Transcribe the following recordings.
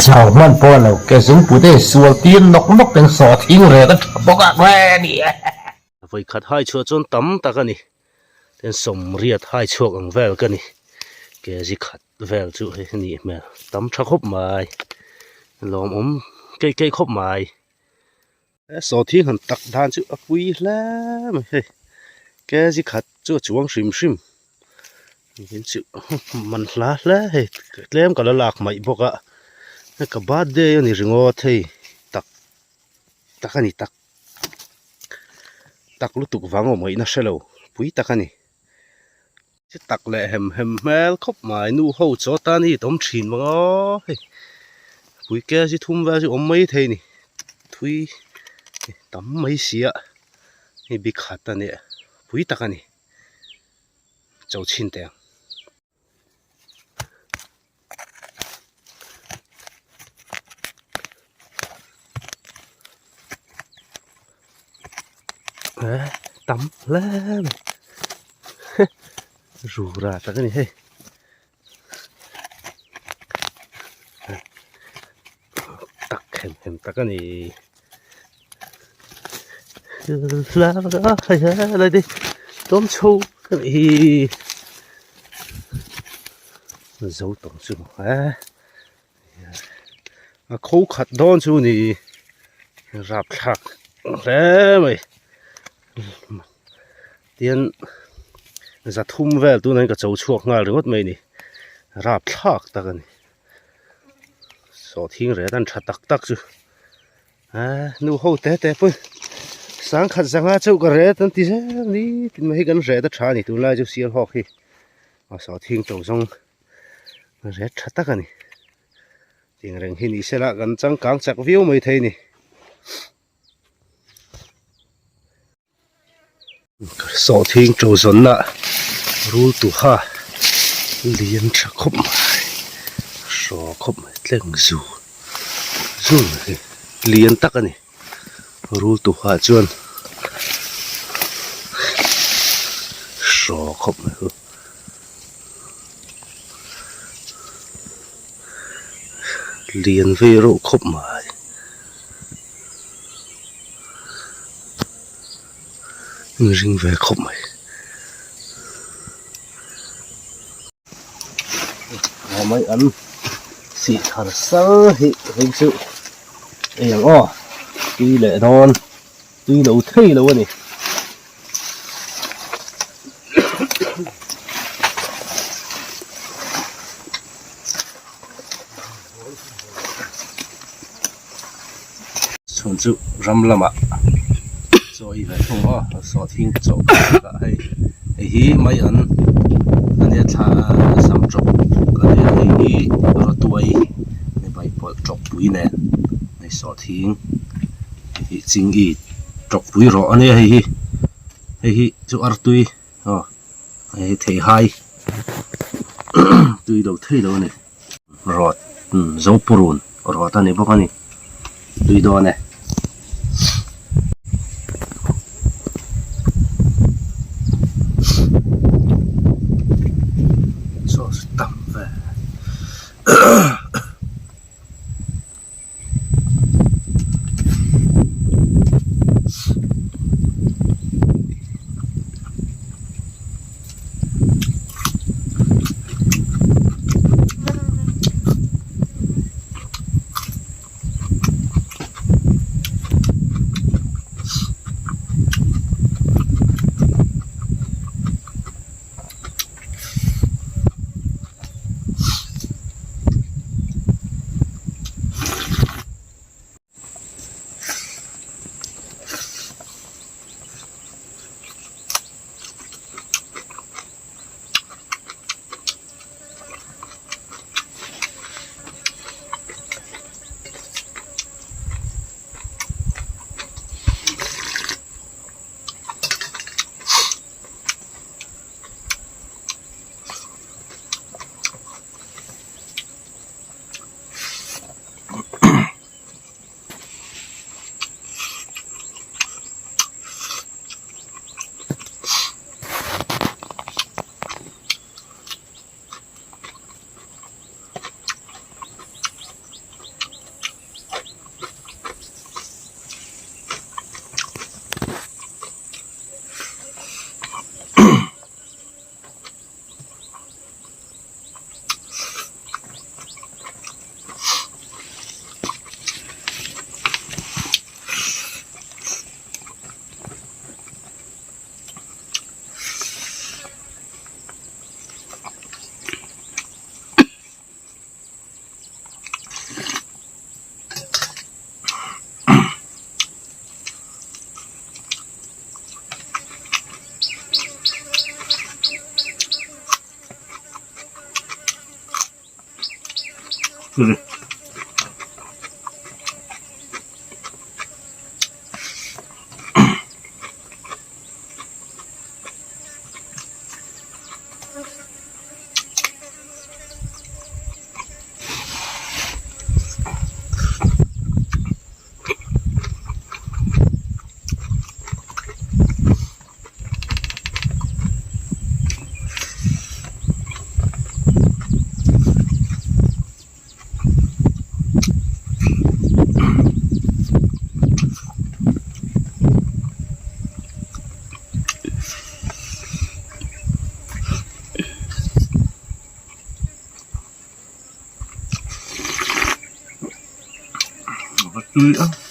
Chau hman pawh a lo ke zungpui te insual tir nawk nawk teng sawhthing rek a tha bawk a nge ni e. Vawikhat hai chhuah chuan tam tak a ni. Ten sawmriat hai chhuak ang vel ka ni. Kg khat vel chu hei a nih hmel. Tam tha khawp mai. Lawmawm keih keih khawp mai. He sawhthing han tak dan chu a pui hle mai hei. Kg khat chu a chuang hrim hrim. Min chu man hla hle hei tlem ka la lak mai bawk a. Hei ka birthday a ni ringawt hei tak tak a ni tak. Tak lutuk vang awm ngaihna hre lo pui tak a ni. Chi tak leh hem hem hmel khawp mai nu ho chaw tan hi a awm thin bawk aw hei pui kg thum vel chu awm mai thei a ni thui tam mai si a hei bi khat a nia pui tak a ni cho chhin teh ang. Tam hle mai rura tak a ni hei tak hem hem tak a ni tawm chho ka nih hi zo tawng chu a kho khat dawn chu ni rapthlak hle mai tian zathum vel tunah hian ka cho chhuak nghal ringawt mai a ni rapthlak tak a ni sawhthing reh dan tha tak tak chu Ahh nu ho te te pawn sangkhat zanga chauh ka ret an ti zel ni tin mai hi kan ret a tha a ni tunlai chu sial hawk hi a sawhthing to zawng ret tha tak a ni ting reng hi ni sela kan changkang chak viau mai thei a ni. Sawhthing to zawnna rul tuha lian tha khawp mai hraw khawp mai tleng zu zu mai lian tak a ni rul tuha chuan hraw khawp mai hu lian vei reuh khawp mai. Ring ve khawp mai. A mai an sih thar sar hi hei chu ei ang aw tui leh dawn tui lo thei lo a ni. Chhun chu ram lamah chaw ei ve thung aw sawhthing chaw ka hei hei hi mai an ania thla sam tawp ania hei hi rawtuai ni bai pawlh tawp pui nen hei sawhthing hei hi chinggi tawp pui rawh ania hei hi hei hi chu artui aw hei hi theihai tui lo thei lo a ni. Rawt Zopurun rawt a ni bawk a ni tui dawn e. Chaw tam ve. Chili. A tui a.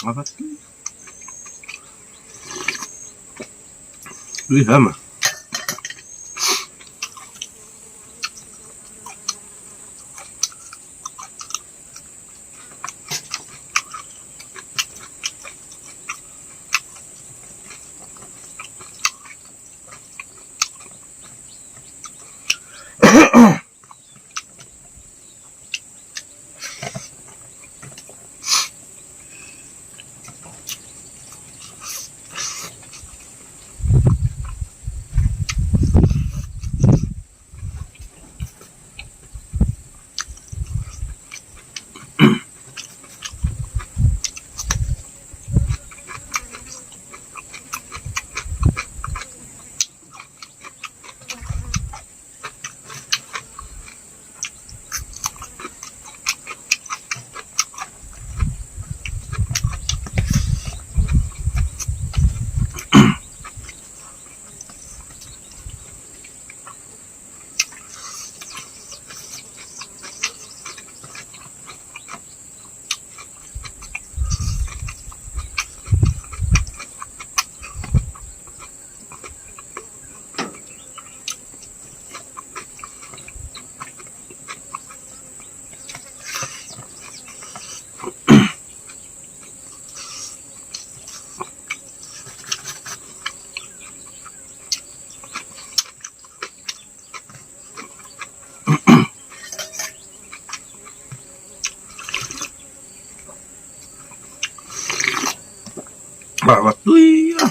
A va tui. Tui hle mai. A tui a.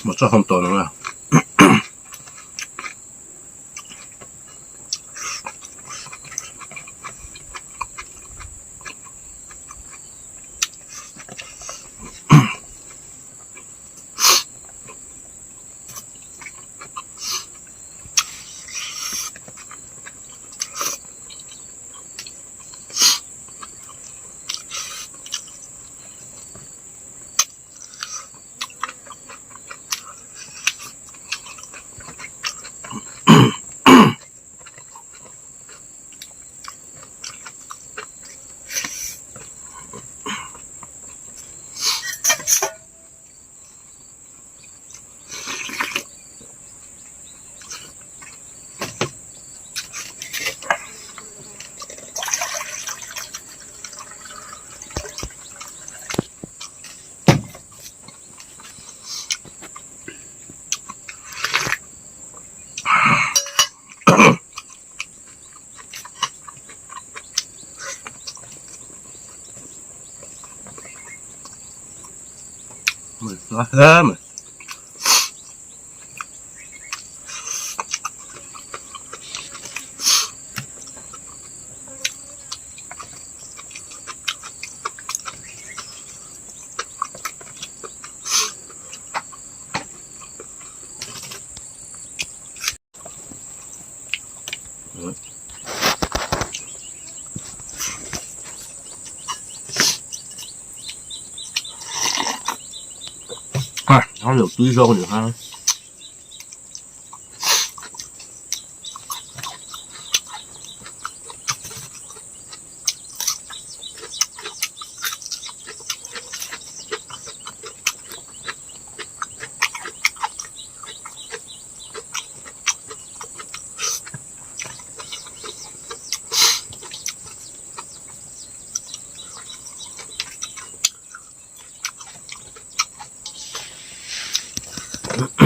Motor hawm tawh lo a. Hle mai. A, nó được tươi rau được ha. 嗯。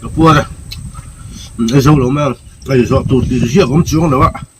Ka puar a, ei zo lo mai ang, ei zawh tur tih ziak awm chuang lo a.